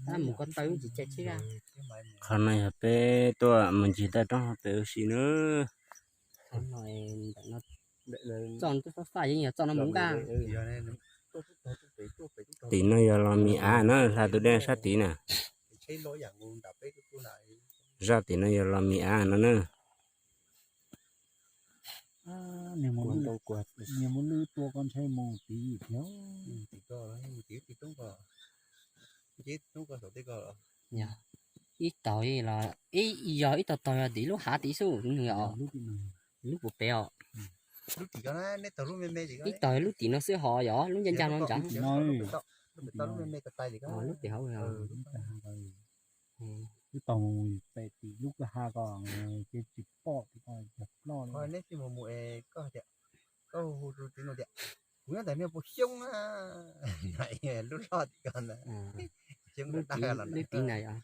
Tab mus ko taw tsis cai thiab. Qhov no yog peb tuaj mus ncig toj roob pem ua si na. Txoj faj faj yeej yog txoj no mus nqaj. Tim no yog los mis av na, hla tus dej sab tid na. Zaj tim no yog los mis av no na. Niag muaj lwj tua koj ntshai mus tid thiab. Ib tog los, yog ib tog tog yog tim lub hav tid xwb nws os. Lub puas pem os. Ib tog lub tim no xwb ho yog lub ncaj ncaj no ntag. Lub tim hauv. Lub tog pem tim lub kwj ha ko ces tsis pom tias yog ploj li. Neb tsis mus mus es koj tias, koj hu hu tus txiv no tias, kuv nyob ntawm niag puas xyoob na, lub loj tim ko ntag. Xyoob lub dag los lub tim na yog.